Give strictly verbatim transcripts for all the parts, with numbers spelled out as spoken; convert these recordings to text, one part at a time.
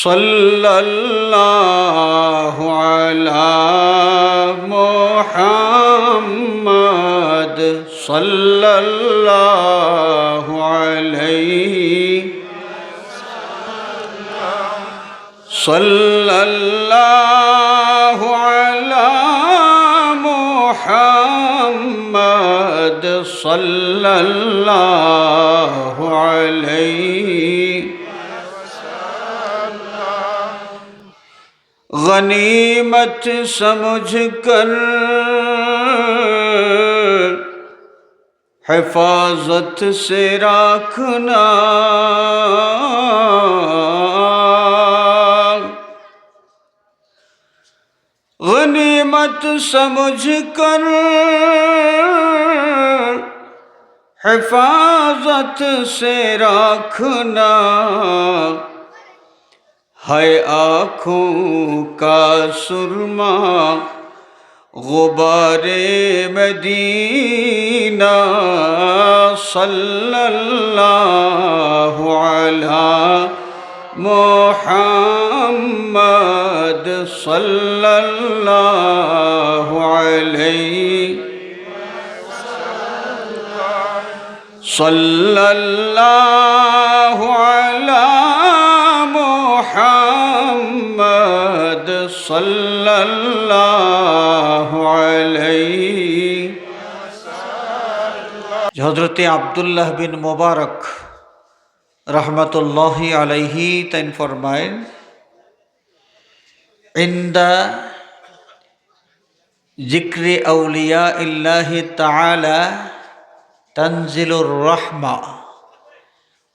صلى الله على محمد، صلى الله عليه، صلى الله على محمد، صلى الله عليه۔ غنیمت سمجھ کر حفاظت سے رکھنا، غنیمت سمجھ کر حفاظت سے رکھنا، ہے آنکھوں کا سرما غبار مدینہ، صلی اللہ علی محمد، صلی اللہ علیہ، صلی اللہ علی محمد، صلی اللہ علیہ۔ حضرت আব্দুল্লাহ বিন মুবারক রহমতুল্লাহি আলাইহি তাইন ফরমাইন, عند ذكر أولياء الله تعالى تنزل الرحمة।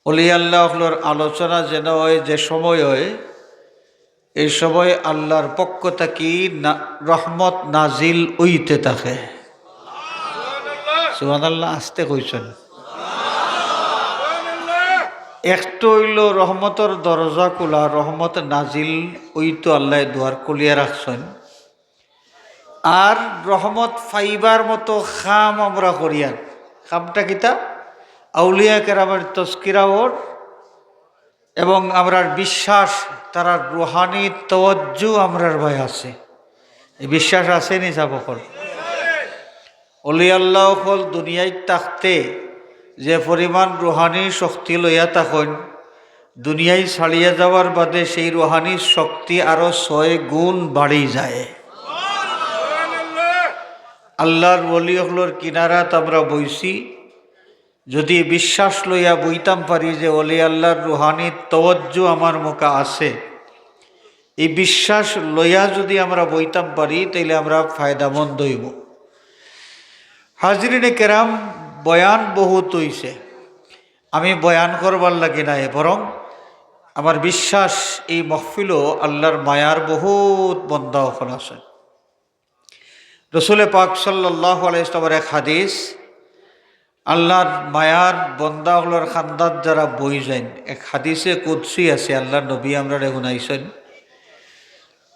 অলি আল্লাহ অকলর আলোচনা যেন অয়, যে সময় অয়, এই সময় আল্লাহর পক্ষ থাকি না-, রহমত নাজিল অইতে থাকে। সুবহানাল্লাহ, আস্তে কইছইন। একটা অইলো রহমতর দরজা খুলা, রহমত নাজিল অইতো আল্লায় দুয়ার খুলিয়া রাখছইন। আর রহমত পাইবার মতো কাম আমরা করিয়ার। কামটা কিতা? আউলিয়া কেরামের তজকিরা অর এবং আমরার বিশ্বাস, তারার রুহানি তওয়াজ্জু আমরার বায় আছে। এই বিশ্বাস আছে নি সাব অকল? অলি আল্লাহ অকল দুনিয়াত থাকতে যে পরিমাণ রুহানি শক্তি লইয়া থাকইন, দুনিয়াই ছাড়িয়া যাওয়ার বাদে সেই রুহানি শক্তি আরো ছয় গুণ বাড়ি যায়। আল্লাহর ওলি অকলর কিনারাত আমরা বইছি, যদি বিশ্বাস লইয়া বইতাম পারি যে অলি আল্লাহর রুহানি তওয়াজ্জু আমার মুখা আছে, এই বিশ্বাস লইয়া যদি আমরা বইতাম পারি, তাইলে আমরা ফায়দামন্দ অইব। হাজিরিনে কেরাম, বয়ান বহুত অইছে, আমি বয়ান করবার লাগি নায়, বরং আমার বিশ্বাস এই মহফিলো আল্লাহর মায়ার বহুত বন্দা অকল আছইন। রসুলে পাক সাল্লাল্লাহু আলাইহি ওয়াসাল্লামর এক হাদিস, আল্লাহর মায়ার বন্দা অকলর কান্দাত যারা বই যাইন, এক হাদিসে কুদসি আছে, আল্লাহর নবী আমরারে হুনাইছইন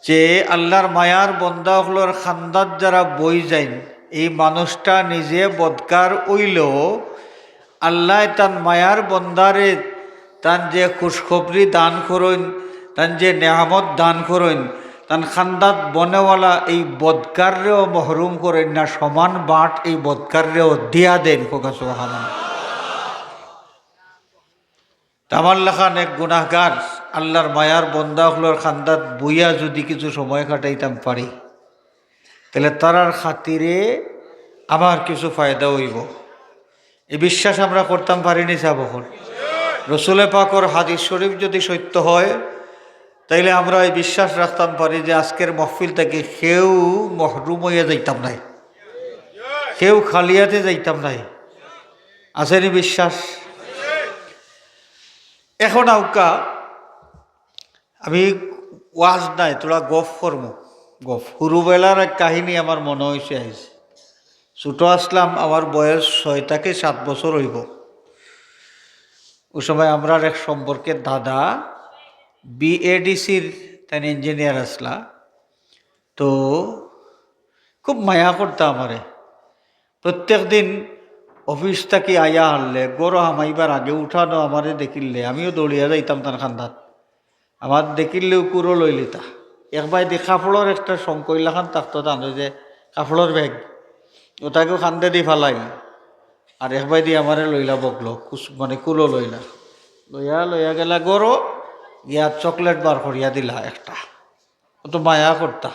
যে আল্লাহর মায়ার বন্দা অকলর কান্দাত যারা বই যাইন, এই মানুষটা নিজে বদকার অইলেও আল্লায় তান মায়ার বন্দারে তান যে খুশখবরি দান করইন, তান যে নেয়ামত দান করইন, তান কান্দাত বনেওয়ালা এই বদকাররেও মহরুম করইন না, সমান বাট এই বদকাররেও দিয়া দেইন। কউক্কা সুবহানাল্লাহ। তে আমার লাখান এক গুনাহগার আল্লাহর মায়ার বন্দা অকলর কান্দাত বইয়া যদি কিছু সময় কাটাইতাম পারি, তাইলে তারার খাতিরে আমার কিছু ফায়দা অইব। এই বিশ্বাস আমরা করতাম পারি নি সাব অকল? রসুলে পাকর হাদিস শরীফ যদি সত্য হয়, তাইলে আমরা এই বিশ্বাস রাখতাম পারি যে আজকের মহফিল থাকি কেউ মহরুম অইয়া যাইতাম নায়, কেউ খালি আতে যাইতাম নায়। আছে নি বিশ্বাস? এখন আউক্কা আমি ওয়াজ নায়, থুড়া গফ করমু। গফ, হুরুবেলার এক কাহিনী আমার মনো অইছে আইজ। ছুটো আছলাম, আমার বয়স ছয় থাকি সাত বছর অইব। অউ সময় আমরার এক সম্পর্কের দাদা বিএডিসির তাইন ইঞ্জিনিয়ার আছলা। তো খুব মায়া করতা আমারে। প্রত্যেক দিন অফিস থাকি আইয়া হারলে, ঘরো হামাইবার আগে উঠানো আমারে দেখিলে, আমিও দৌড়িয়া যাইতাম তান কান্দাত। আমার দেখিলেউ কুলো লইলিতা। এক বায়দি কাপড়র একটা শঙ্কইলাখান থাকতো, তান অউ যে কাপড়র ব্যাগ, অটাকেও কান্দেদি ফালাইল, আর এক বায়দি আমারে লইলা বগলো, কুস-, মানে কুলো লইলা, লইয়া লইয়া গেলা ঘরো, গিয়া চকলেট বার করিয়া দিলা একটা, অত মায়া করতা।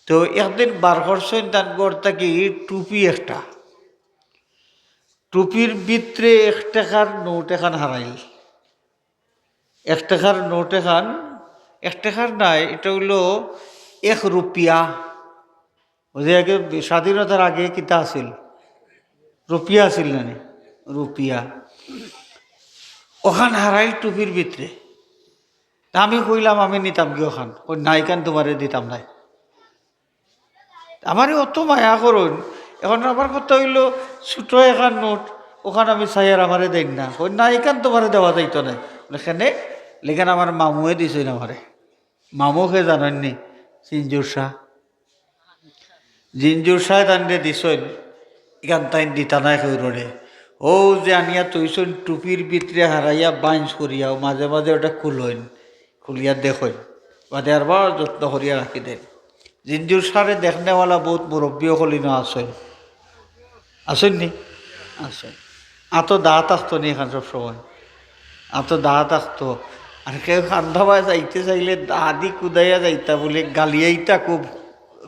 তো একদিন বার করছইন তান ঘর থাকি টুপি একটা, টুপির ভিতরে এক টেকার নোট এখান হারাইল। এক টেকার নোট এখান, এক টেকার নায়, ইটা অইলো এক রুপিয়া। অউ যে আগে স্বাধীনতার আগে কিতা আছিল? রুপিয়া আছিল না নি? রুপিয়া। অখান হারাইল টুপির ভিতরে। তা আমি কইলাম, "আমি নিতাম গি অখান।" কয়, "না, ইখান তুমারে দিতাম নায়।" আমারে অত মায়া করইন। এখন আমার কথা অইলো, ছোট এখান নোট, অখান আমি চাইয়ার আমারে দেইন না। কয়, "না, ইখান তুমারে দেওয়া যাইতো নায়।" বলে, "কেনে?" বলে, "ইখান আমার মামুয়ে দিছইন আমারে।" মামু কে জানইন নি? জিঞ্জুর শাহ। জিঞ্জুর শাহ তানরে দিছইন, ইখান তাইন দিতা নায় কেউররে। অউ যে আনিয়া থইছইন টুপির ভিতরে হারাইয়া বাইঞ্চ করিয়া, অউ মাঝে মাঝে অটা খুলইন, খুলিয়া দেখইন, বাদে আরবার যত্ন করিয়া রাখি দেইন। জিঞ্জুর শাহরে দেখনেওয়ালা বউত মুরব্বি অকল ইনো আছইন, আছইন নি? আছইন। আতো দা থাকতো নি এখান সব সময়, আতো দা থাকতো। আর কেউ কান্দাবায় যাইতে চাইলে দাদি কুদাইয়া যাইতা বলে, গালিয়াইতা খুব,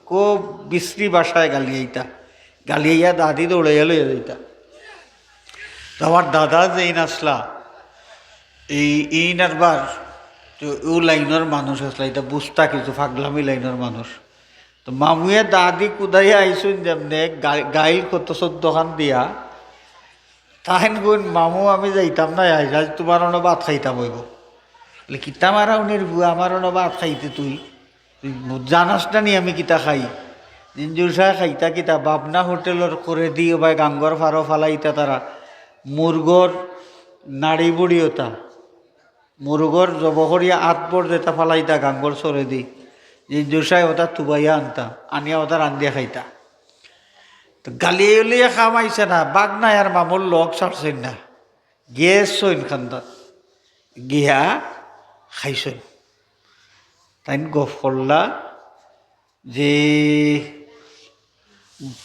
খুব বিশ্রী ভাষায় গালিয়াইতা, গালিয়াইয়া দাদি দৌড়াইয়া লইয়া যাইতা। তো আমার দাদা যেইন আছলা, এই, এইন আরবার, তো অউ লাইনর মানুষ আছলা, ইতা বুঝতা কিছু, ফাগলামি লাইনর মানুষ। তো মামুয়ে দাদি কুদাইয়া আইছইন যেমনে, গা-, গাইল কত চৌদ্দখান দিয়া, তাইন কইন, "মামু, আমি যাইতাম নায় আইজ, আইজ তুমার অনো ভাত খাইতাম অইবো।" বলে, "কিতা মারাউনির পুয়া, আমার অনো ভাত খাইতে তুই? তুই জানাস না নি আমি কিতা খাই?" জিঞ্জুর শাহ খাইতা কিতা, বাবনা হোটেলর করেদি অবায় গাঙ্গর ফারো ফালাইতা তারা, মুরগর নাড়ি বুড়ি অতা, মুরগর জব করিয়া আতবর যেতা ফালাইতা গাঙ্গর সরেদি, জিঞ্জুর শাহ অতা তুবাইয়া আনতা, আনিয়া অতা রান্দিয়া খাইতা। তো গালিয়া উলিয়া কাম আইছে না, বাগনায় আর মামুর লগ ছাড়ছইন না, গেছইন কান্দাত, গিয়া খাইছইন। তাইন গফ করলা যে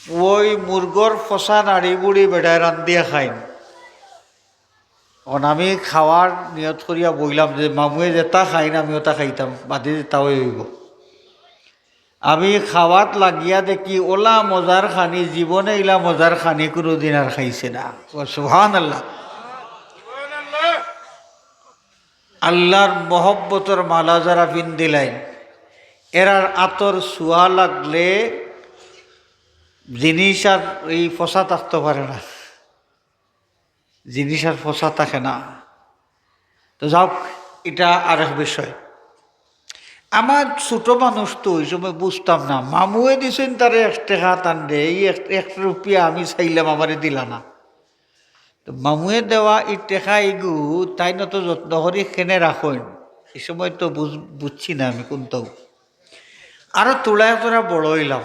অউ মুরগর ফসা নাড়ি বুড়ি বেটায় রান্দিয়া খাইন। অখন আমি খাওয়ার নিয়ত করিয়া বইলাম যে মামুয়ে যেতা খাইন আমি অতা খাইতাম, বাদে যেতা অয় অইবো। আমি খাওয়াত লাগিয়া দেখি অলা মজার খানি, জীবনে ইলা মজার খানি কুনুদিন আর খাইছে না। ও সুবহানাল্লাহ। আল্লার মহব্বতর মালা যারা পিন্দিলাইন, এরার আতর ছোঁয়া লাগলে জিনিস আর এই ফসা থাকতো পারে না, জিনিস আর ফসা থাকে না। তো যাউক, ইটা আরেক বিষয়। আমার ছোট মানুষ তো অউ সময় বুঝতাম না, মামুয়ে দিছইন তারে এক টেকা তানরে, এই এক, এক রুপিয়া আমি চাইলাম আমারে দিলা না। তো মামুয়ে দেওয়া ই টেকা ইগু তাইন অত যত্ন করি কেনে রাখইন, ই সময় তো বুঝ-, বুঝছি না আমি কুন্তাউ। আরো থুড়া থুড়া বড় অইলাম,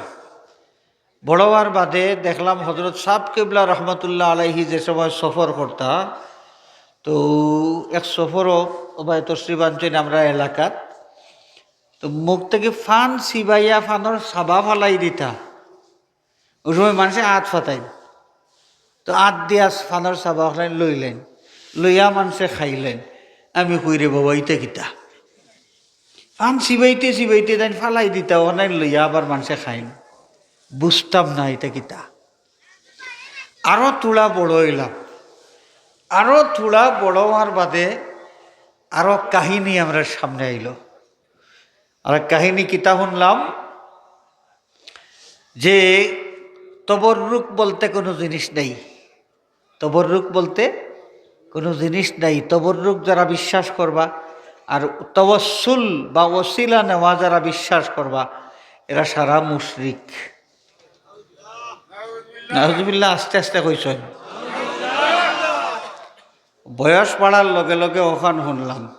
বড় অওয়ার বাদে দেখলাম হজরত সাব কিবলা রহমতুল্লাহ আলাইহি যে সময় সফর করতা, তো এক সফরো অবায় তশরিফ আনছইন আমরার এলাকাত, তো মুখ থাকি ফান চিবাইয়া ফানর চাবা ফালাই দিতা। অউ সময় মানষে আত ফাতাইন, তো আত দিয়া ফানর চাবা ফালাই লইলেন, লইয়া মানষে খাইলেন। আমি কই, "রে বাবা, ইতা কিতা?" ফান চিবাইতে চিবাইতে তাইন ফালাই দিতা, অনাইন লইয়া আবার মানষে খাইন। বুঝতাম না ইতা কিতা। আরো থুড়া বড় অইলাম, আরো থুড়া বড় অওয়ার বাদে আরো কাহিনী আমরার সামনে আইলো। আর কাহিনী কিতা হুনলাম যে তবররুক বলতে কুনু জিনিস নাই, তবররুক বলতে কুনু জিনিস নাই। তবররুক যারা বিশ্বাস করবা আর তাওয়াসসুল বা ওসিলা নেওয়া যারা বিশ্বাস করবা, এরা সারা মুশরিক। নাউজুবিল্লাহ, আস্তে আস্তে কইছইন। বয়স বাড়ার লগে লগে অখান হুনলাম।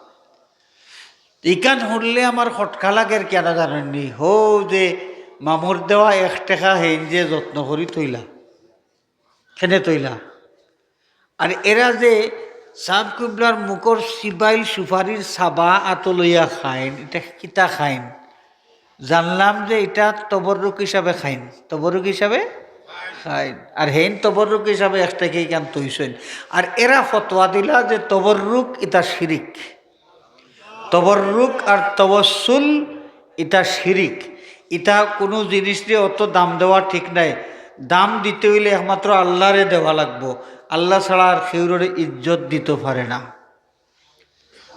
ইখান হুনলে আমার খটকা লাগের কিয়ানো জানইন নি? হউ যে মামুর দেওয়া এক টেকা হেইন যে যত্ন করি থইলা, কেনে থইলা? আর এরা যে সাব কিবলার মুখর সিবাইল সুপারির সাবা আতো লইয়া খাইন, ইটা কিতা খাইন? জানলাম যে ইটা তবররুক হিসাবে খাইন, তবররুক হিসাবে খাইন। আর হেইন তবররুক হিসাবে একটাকে ইখান থইছইন। আর এরা ফতোয়া দিলা যে তবররুক ইটা শিরিক। তবররুক আর তওয়াসসুল ইটা শিরিক। ইটা কুনু জিনিসরে অত দাম দেওয়া ঠিক নায়। দাম দিতে অইলে একমাত্র আল্লারে দেওয়া লাগবো। আল্লা ছাড়া আর কেউররে ইজ্জত দিতো পারে না।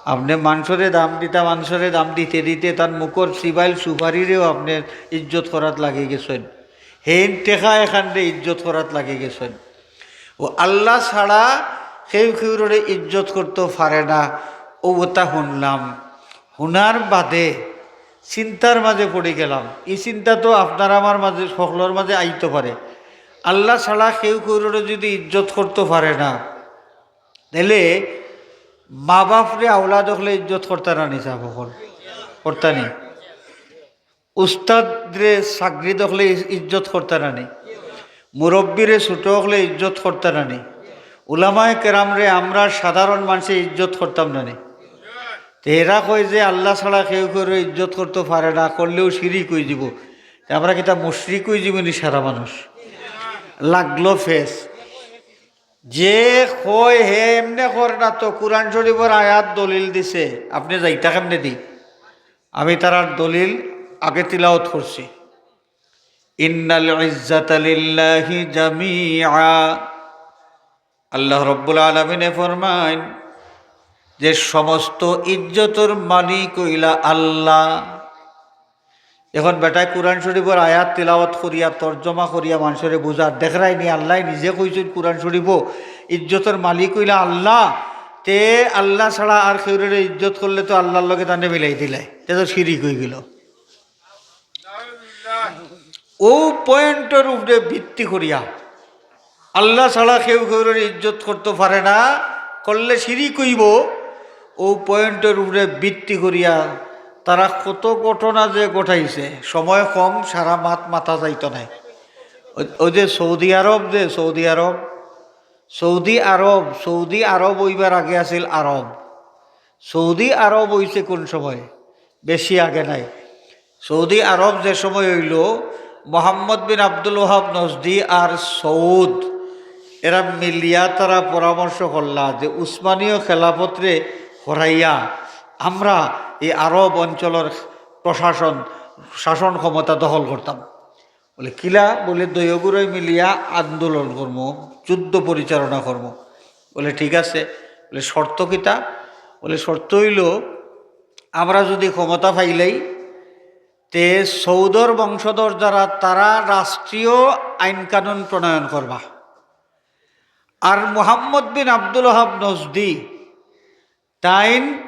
আপনে মানষরে দাম দিতা, মানষরে দাম দিতে দিতে তান মুখর সিবাইল সুপারিরেও আপনে ইজ্জত করাত লাগি গেছইন। হেইন টেকা এখানরে ইজ্জত করাত লাগি গেছইন। ও আল্লা ছাড়া কেউ কেউররে ইজ্জত করতো পারে না। অউ কথা হুনলাম, হুনার বাদে চিন্তার মাঝে পড়ি গেলাম। ই চিন্তা তো আপনার আমার মাঝে, হকলর মাঝে আইতো পারে। আল্লা ছাড়া কেউ কেউররে যুদি ইজ্জত করতো পারে না, তাইলে মা বাপরে আওলাদ অকলে ইজ্জত করতা না নি? সাব অকল, করতা নি? উস্তাদরে চাকরিদ অকলে ইজ-, ইজ্জত করতা না নি? মুরব্বিরে ছোট অকলে ইজ্জত করতা না নি? উলামায়ে কেরামরে আমরা সাধারণ মানষে ইজ্জত করতাম না নি? তে এরা কয় যে আল্লা ছাড়া কেউ কেউররে ইজ্জত করতো পারে না, করলেও শিরিক অইযিবো। তে আমরা কিতা মুশরিক অইযিবো নি সারা মানুষ? লাগলো ফেস। যে কয় হে এমনে কর না তো, কুরআন শরিফর আয়াত দলিল দিছে, আপনে যাইতা কেমনে দি? আমি তারার দলিল আগে তিলাওত করছি। ইন্নাল ইজ্জাতা লিল্লাহি জামিআ। আল্লাহ রব্বুল আলামিনে ফরমাইন যে সমস্ত ইজ্জতর মালিক অইলা আল্লা। এখন বেটায় কুরআন শরিফর আয়াত তিলাওত করিয়া, তর্জমা করিয়া মানষরে বুঝার, দেখরায় নি আল্লায় নিজে কইছইন কুরআন শরিফো, ইজ্জতর মালিক অইলা আল্লা। তে আল্লা ছাড়া আর কেউররে ইজ্জত করলে তো আল্লার লগে তানে মিলাই দিলায়, তে তো শিরিক অইগেলো। অউ পয়েন্টর উপরে ভিত্তি করিয়া, আল্লা ছাড়া কেউ কেউররে ইজ্জত করতো পারে না, করলে শিরিক অইবো। অউ পয়েন্টর উপরে ভিত্তি করিয়া তারা কত ঘটনা যে ঘটাইছে, সময় কম, সারা মাত মাতা যাইতো নায়। অউ, অউ যে সৌদি আরব, যে সৌদি আরব, সৌদি আরব, সৌদি আরব অইবার আগে আছিল আরব। সৌদি আরব অইছে কুন সময়? বেশি আগে নায়। সৌদি আরব যে সময় অইলো, মোহাম্মদ বিন আব্দুল ওয়াহাব নজদি আর সৌদ এরা মিলিয়া তারা পরামর্শ করলা যে উসমানীয় খেলাফতরে হরাইয়া আমরা এই আরব অঞ্চলর প্রশাসন, শাসন ক্ষমতা দখল করতাম। বলে, "কিলা?" বলে, "দুইওগুরে মিলিয়া আন্দোলন করমু, যুদ্ধ পরিচালনা করমু।" বলে, "ঠিক আছে।" বলে, "শর্ত কিতা?" বলে, "শর্ত অইলো, আমরা যুদি ক্ষমতা পাইলাই, তে সৌদর বংশধর যারা, তারা রাষ্ট্রীয় আইন কানুন প্রণয়ন করবা, আর মুহাম্মদ বিন আব্দুল ওয়াহাব নজদি তাইন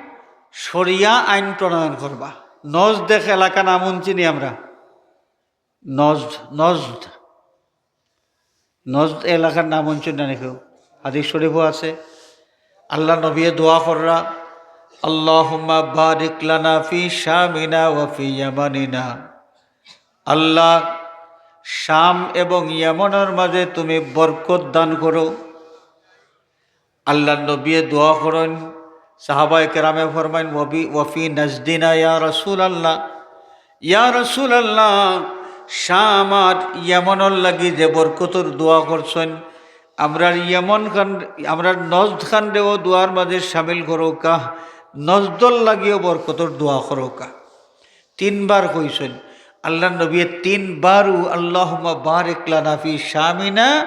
শরিয়া আইন প্রণয়ন করবা।" নজদ এক এলাকা, নাম হুনছি নি আমরা? নজদ, নজদ, নজদ এলাকার নাম হুনছইন না নি কেউ? হাদিস শরিফো আছে, আল্লার নবীয়ে দোয়া কররা, "আল্লাহুম্মা বারিক লানা ফি শামিনা ওয়া ফি ইয়ামানিনা।" আল্লা, শাম এবং ইয়ামনর মাঝে তুমি বরকত দান করো। আল্লার নবীয়ে দোয়া করইন, সাহাবায়ে কেরামে ফরমাইন, "ওয়াবি-, ওয়াফি নাজদিনা ইয়া রাসূলুল্লাহ, ইয়া রাসূলুল্লাহ, শাম আর ইয়ামনর লাগি যে বরকতর দোয়া করছইন, আমরার ইয়ামন খান, আমরার নজদ খানরেও দোয়ার মাঝে শামিল করউক্কা, নজদর লাগিও বরকতর দোয়া করউক্কা।" তিনবার কইছইন। আল্লার নবীয়ে তিনবারউ "আল্লাহুম্মা বারিক লানা ফি শামিনা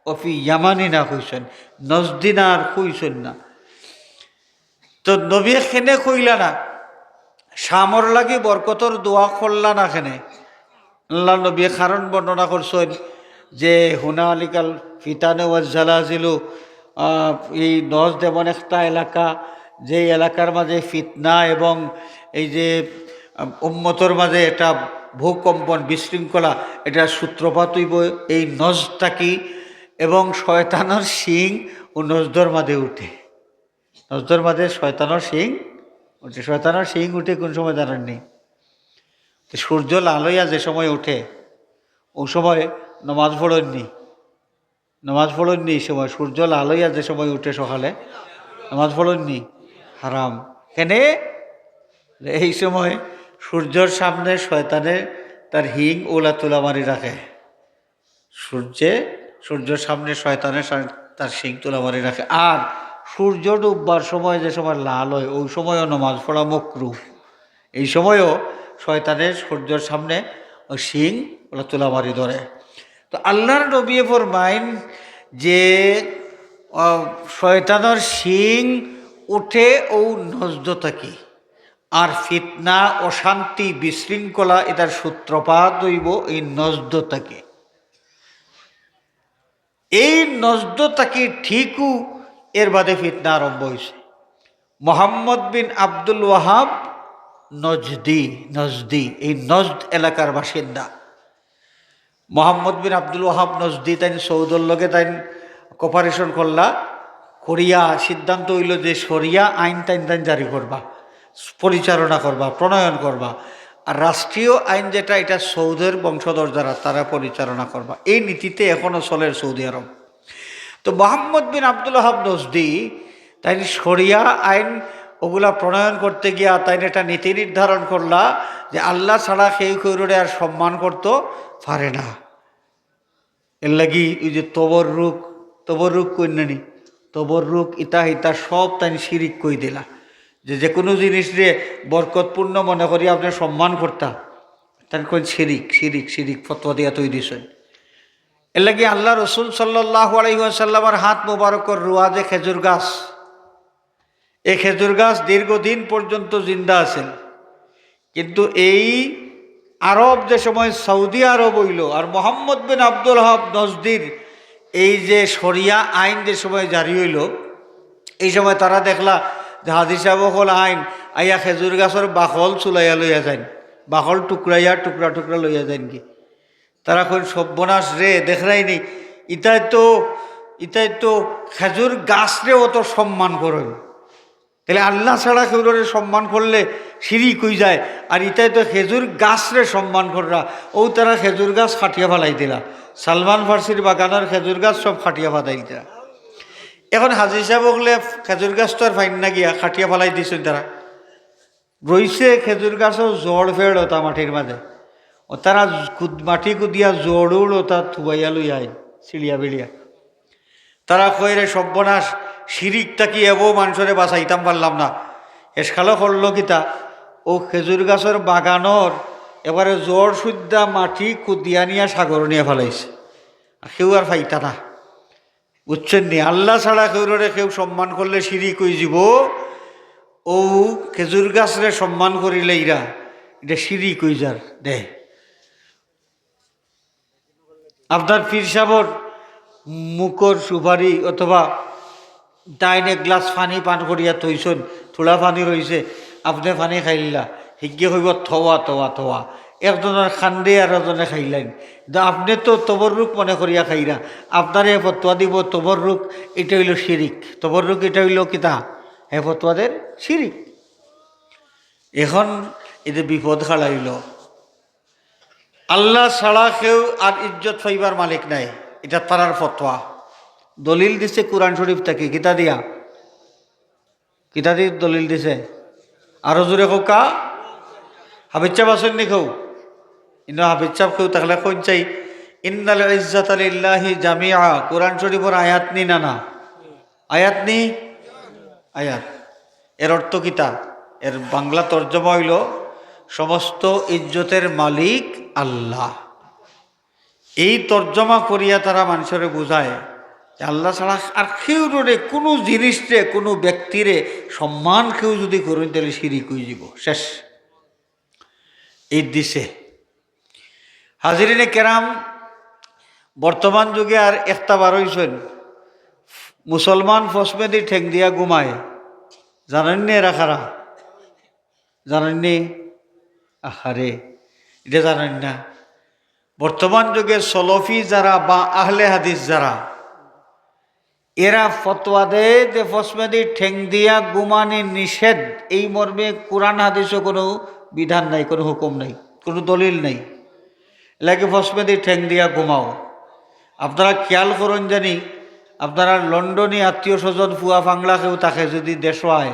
ওয়া ফি ইয়ামানিনা" কইছইন, নজদিনা আর কইছইন না। তো নবীয়ে কেনে কইলা না, শামর লাগি বরকতর দোয়া করলা না কেনে? আল্লার নবীয়ে কারণ বর্ণনা করছইন যে, "হুনালিকাল ফিতানু ওয়াজ জালাজিলু", আহ, এই নজদ এমন একটা এলাকা, যে এলাকার মাঝে ফিতনা এবং এই যে, আহ, উম্মতর মাঝে একটা ভূকম্পন, বিশৃঙ্খলা, এটা সূত্রপাত অইবো এই নজদ থাকি, এবং শয়তানর শিং অউ নজদর মাঝে উঠে। নজদর মাঝে শয়তানর শিং উঠে। শয়তানর শিং উঠে কুন সময় জানইন নি? তো সূর্য লাল অইয়া যে সময় উঠে, অউ সময় নমাজ পড়ইন নি? নমাজ পড়ইন নি এই সময়? সূর্য লাল অইয়া যে সময় উঠে সকালে, নামাজ পড়ইন নি? হারাম। কেনে? এই সময় সূর্যর সামনে শয়তানে তার শিং ওলা তুলা মারি রাখে। সূর্যে, সূর্যর সামনে শয়তানে সা-, তার শিং তুলা মারি রাখে। আর সূর্য ডুববার সময় যে সময় লাল অয়, ওই সময়ও নামাজ পড়া মকরু। এই সময়ও শয়তানে সূর্যর সামনে ওই শিং ওলা তুলা মারি ধরে। তো আল্লাহর নবীয়ে ফরমাইন যে, আহ, শয়তানর শিং উঠে ও নজদ থাকি। আর ফিতনা, অশান্তি, বিশৃঙ্খলা, ইতার সূত্রপাত অইবো এই নজদ থাকি। এই নজদ থাকি ঠিকউ এর বাদে ফিতনা আরম্ভ অইছে। মোহাম্মদ বিন আব্দুল ওয়াহাব নজদি, নজদি, এই নজদ এলাকার বাসিন্দা। মোহাম্মদ বিন আব্দুল ওয়াহাব নজদি তাইন সৌদর লগে তাইন cooperation করলা, করিয়া সিদ্ধান্ত অইলো যে শরিয়া আইন তাইন তাইন জারি করবা, পরিচালনা করবা, প্রণয়ন করবা। আর রাষ্ট্রীয় আইন যেটা, এটা সৌদের বংশধর যারা, তারা পরিচালনা করবা। এই নীতিতে এখনো চলের সৌদি আরব। তো মোহাম্মদ বিন আব্দুল ওয়াহাব নজদি তাইন শরিয়া আইন ওগুলা প্রণয়ন করতে গিয়া তাইন একটা নীতি নির্ধারণ করলা যে আল্লাহ ছাড়া কেউ কেউরে আর সম্মান করতো পারে না। এর লাগি ওই যে তবররুক, তবররুক কইন না নি, তবররুক ইতা হিতা সব তাইন শিরিক কই দিলা। যে, যে কোনো জিনিসরে বরকতপূর্ণ মনে করি আপনে সম্মান করতা, তাইন কইন শিরিক, শিরিক, শিরিক, ফতোয়া দিয়া থই দিছইন। এর লাগি আল্লাহ রসুল সাল্লাল্লাহু আলাইহি ওয়াসাল্লামর হাত মোবারকর রুয়া যে খেজুর গাছ, এই খেজুর গাছ দীর্ঘদিন পর্যন্ত জিন্দা আছিল। কিন্তু এই আরব যে সময় সৌদি আরব অইলো, আর মোহাম্মদ বিন আব্দুল ওয়াহাব নজদির এই যে শরিয়া আইন যে সময় জারি অইলো, এই সময় তারা দেখলা যে হাজি সাব অকল আইন আইয়া খেজুর গাছর বাকল চুলাইয়া লইয়া যাইন, বাকল টুকরাইয়া টুকরা টুকরা লইয়া যাইন কি। তারা কইন, "সর্বনাশ রে, দেখরায় নি, ইতায় তো, ইতায় তো খেজুর গাছরে অত সম্মান করইন, তাইলে আল্লাহ ছাড়া কেউরে সম্মান করলে শিরিক অই যায়, আর ইতায় তো খেজুর গাছরে সম্মান কররা।" অউ তারা খেজুর গাছ কাটিয়া ফালাই দিলা, সালমান ফার্সির বাগানর খেজুর গাছ সব কাটিয়া ফালাই দিলা। এখন হাজি সাব অকলে খেজুর গাছ তো আর পাইন না গিয়া, কাটিয়া ফালাই দিছইন তারা। রইছে খেজুর গাছও জড় ফেড় অতা মাটির মাঝে। ও তারা কুদ-, মাটি কুদিয়া জড় উড় অতা থুবাইয়া লইয়া আইন, ছিড়িয়া বিড়িয়া। তারা কয়, "রে সর্বনাশ, শিরিক থাকি এবো মানষরে বাঁচাইতাম পারলাম না।" এসকালো করলো কিতা? অউ খেজুর গাছর বাগানর এবারে জড় সুদ্ধা মাটি কুদিয়া নিয়া সাগর নিয়া ফালাইছে। আর কেউ আর পাইতা না। বুঝছইন নি? আল্লাহ ছাড়া কেউরে কেউ সম্মান করলে শিরিক অই যিবো। অউ খেজুর গাছরে সম্মান করিলে ইরা, ইটা শিরিক অই যার দে। আপনার পীর সাবর মুখর সুপারি অথবা তাইন এক গ্লাস পানি পান করিয়া থইছইন, থুড়া পানি রইছে, আপনে পানি খাইলা, হিগে কইবো, "থোয়া, থোয়া, থোয়া।" একজনর খান্দে আর একজনে খাইলাইন। কিন্তু আপনে তো তবররুক মনে করিয়া খাইরা, আপনারে ফতোয়া দিবো, তবররুক ইটা অইলো শিরিক। তবররুক ইটা অইলো কিতা? হে ফতোয়া দের শিরিক। এখন ইতে বিপদ খাড়াইলো। আল্লাহ ছাড়া কেউ আর ইজ্জত পাইবার মালিক নাই, ইটা তারার ফতোয়া। দলিল দিছে কোরআন শরীফ থাকি, কিতা দিয়া? কিতা দি দলিল দিছে? আরো জোরে কউক্কা। হাফিজ সাব আছইন নি কেউ? ইনো হাফিজ সাব কেউ থাকলে কইন চাই, "ইন্নাল ইজ্জাতা লিল্লাহি জামিআ।" কোরআন শরীফর আয়াত নি না, না? আয়াত নি? আয়াত। এর অর্থ কিতা? এর বাংলা তর্জমা অইলো, "সমস্ত ইজ্জতের মালিক আল্লাহ।" এই তর্জমা করিয়া তারা মানষরে বুঝায় যে আল্লাহ ছাড়া আর কেউরে, কোনো জিনিসরে, কোনো ব্যক্তিরে সম্মান কেউ যদি করইন, তাইলে শিরিক অই যিবো, শেষ। এই দিছে। হাজিরিনে কেরাম, বর্তমান যুগে আর একটা বার অইছইন, মুসলমান ফসমেদি ঠেং দিয়া ঘুমায়, জানইন নি এরা কারা? জানইন নি? আহারে, ইটা জানইন না? বর্তমান যুগে সলফি যারা বা আহলে হাদিস যারা, এরা ফতোয়া দেয় যে ফসমেদি ঠেং দিয়া ঘুমানি নিষেধ, এই মর্মে কোরআন হাদিসও কোনো বিধান নাই, কোনো হুকুম নাই, কোনো দলিল নাই। এর লাগি ফসমেদি ঠেং দিয়া ঘুমাও। আপনারা খেয়াল করইন জানি, আপনারার লন্ডনী আত্মীয় স্বজন ফুয়া ফাংলা কেউ থাকে যদি দেশো আয়,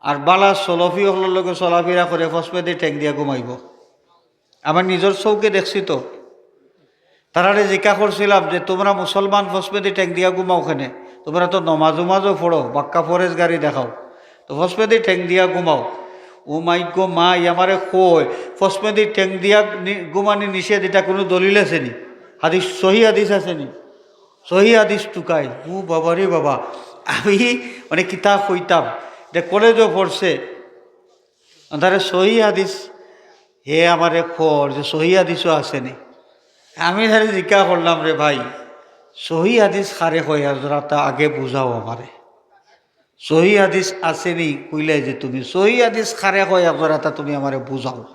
আর বালা সলফি অকলর লগে চলাফিরা করে, ফসমেদি ঠেং দিয়া ঘুমাইবো। আমার নিজর চউখে দেখছি তো। তারারে জিকা করছিলাম যে, "তুমরা মুসলমান ফসমেদি ঠেং দিয়া ঘুমাও কেনে? তুমরা তো নমাজ উমাজও পড়ো, বাক্কা পরেজগারি দেখাও, তো ফসমেদি ঠেং দিয়া ঘুমাও।" ও মাই গো মাই, আমারে কয়, "ফসমেদি ঠেং দিয়া নি-, ঘুমানি নিষেধ, ইটা কুনু দলিল আছে নি? হাদিস, সহি হাদিস আছে নি?" সহি হাদিস টুকাই। ও বাবা রে বাবা, আমি মানে কিতা কইতাম, যে কলেজও পড়ছে, তারে সহি হাদিস, হে আমারে কর যে সহি হাদিসও আছে নি। আমি তারে জিকা করলাম, "রে ভাই, সহি হাদিস কারে কয়, আর জরাতা আগে বুঝাও আমারে। সহি হাদিস আছে নি কইলায় যে তুমি, সহি হাদিস কারে কয়, আর জরাতা তুমি আমারে বুঝাও,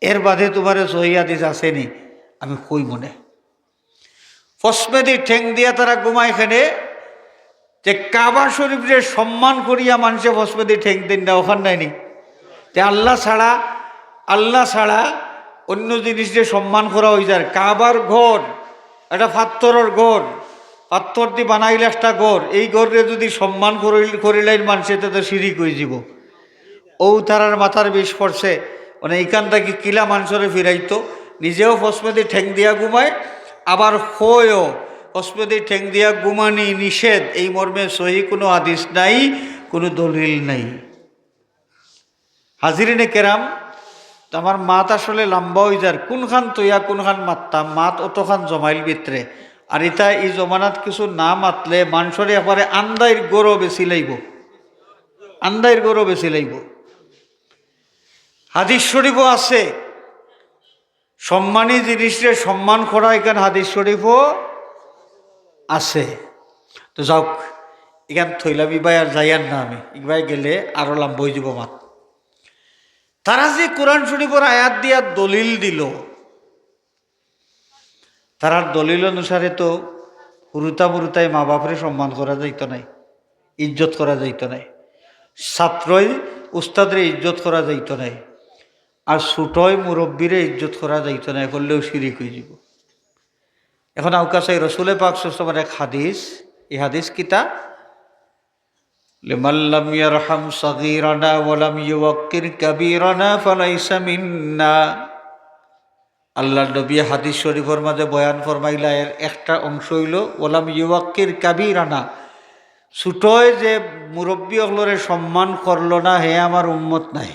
এর বাদে তুমারে সহি হাদিস আছে নি আমি কইমুনে।" ফসমেদি ঠেং দিয়া তারা ঘুমায় কেনে, যে কাবা শরীফরে সম্মান করিয়া মানষে ফসমেদি ঠেং দেইন না, অখান নায় নি? তে আল্লা ছাড়া, আল্লা ছাড়া অইন্য জিনিসরে সম্মান করা অইযার। কাবার ঘর, ইটা পাত্থরর ঘর, পাত্থরদি বানাইল একটা ঘর, এই ঘররে যুদি সম্মান করিল-, করিলাইন মানষে, তে তো শিরিক অইযিবো। অউ তারার মাথার বিষ পড়ছে, মানে ইখান থাকি কিলা মানষরে ফিরাইতো, নিজেও ফসমেদি ঠেং দিয়া ঘুমায়, আবার কয়ও ফসমেদি ঠেং দিয়া ঘুমানি নিষেধ, এই মর্মে সহি কুনু হাদিস নাই, কুনু দলিল নাই। হাজিরিনে কেরাম, তো আমার মাত আসলে লাম্বা অইযার, কুনখান থইয়া কুনখান মাততাম, মাত অতখান জমাইল ভিতরে। আর ইতা ই জমানাত কিছু না মাতলে মানষরে একবারে আন্দাইর ঘরও বেচিলাইবো, আন্দাইর ঘরও বেচিলাইবো। হাদিস শরীফও আছে, সম্মানী জিনিসরে সম্মান করা, ইখান হাদিস শরীফও আছে। তো যাউক, ইখান থইলাম, ইবায় আর যাইয়ার না আমি, ইবায় গেলে আরো লাম্বা অইযিবো মাত। তারা যে কোরআন শরীফর আয়াত দিয়া দলিল দিলো, তারার দলিল অনুসারে তো হুরুতা মুরুতায় মা বাপরে সম্মান করা যাইতো নায়, ইজ্জত করা যাইতো নায়, ছাত্রয় উস্তাদরে ইজ্জত করা যাইতো নায়, আর ছুটোয় মুরব্বিরে ইজ্জত করা যাইতো নায়, করলেও শিরিক অইযিবো। এখন আউকা চাই রসুলে পাক সাল্লাল্লাহু আলাইহি ওয়াসাল্লামর এক হাদিস, এই হাদিস কিতা? "লিমান লাম ইয়ারহাম সাগীরানা ওয়া লাম ইউওয়াক্কির কাবীরানা ফালাইসা মিন্না।" আল্লার নবী হাদিস শরীফর মাঝে বয়ান ফরমাইলা, এর একটা অংশ অইলো, "ওয়ালাম ইউওয়াক্কির কাবীরানা", ছুটোয় যে মুরব্বি অকলরে সম্মান করলো না, হে আমার উম্মত নায়।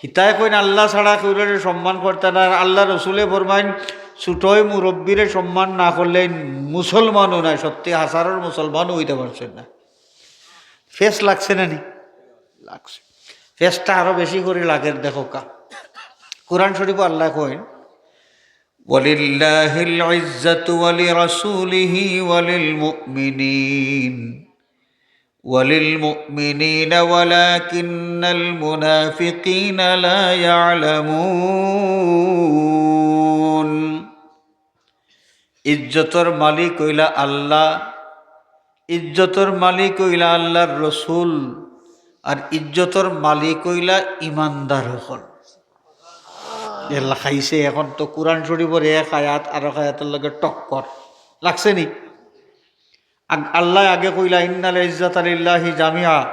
হিতায় কইন, আল্লা ছাড়া কেউরে সম্মান করতা না। আর আল্লার রসুলে ফরমাইন, ছুটোয় মুরব্বিরে সম্মান না করলে মুসলমানও নায়, সত্যি হাছারর মুসলমানও অইতা পারছইন না। ফেস লাগছে না নি? লাগছে। ফেসটা আরো বেশি করি লাগের, দেখউক্কা। কোরআন শরীফো আল্লায় কইন, "ওয়ালিল্লাহিল ইজ্জাতু ওয়ালি রাসূলিহি ওয়ালিল মুমিনিন।" وللمؤمنين ولكن المنافقين لا يعلمون। ইজ্জতর মালিক অইলা আল্লা, ইজ্জতর মালিক অইলা আল্লার রসুল, আর ইজ্জতর মালিক অইলা ইমানদার অকল। এল্লা খাইছে, এখন তো কোরআন শরীফর এক আয়াত আরক আয়াতর লগে টক্কর লাগছে নি? আগ-, আল্লায় আগে কইলা, "ইন্নাল ইজ্জাতা লিল্লাহি জামিআ",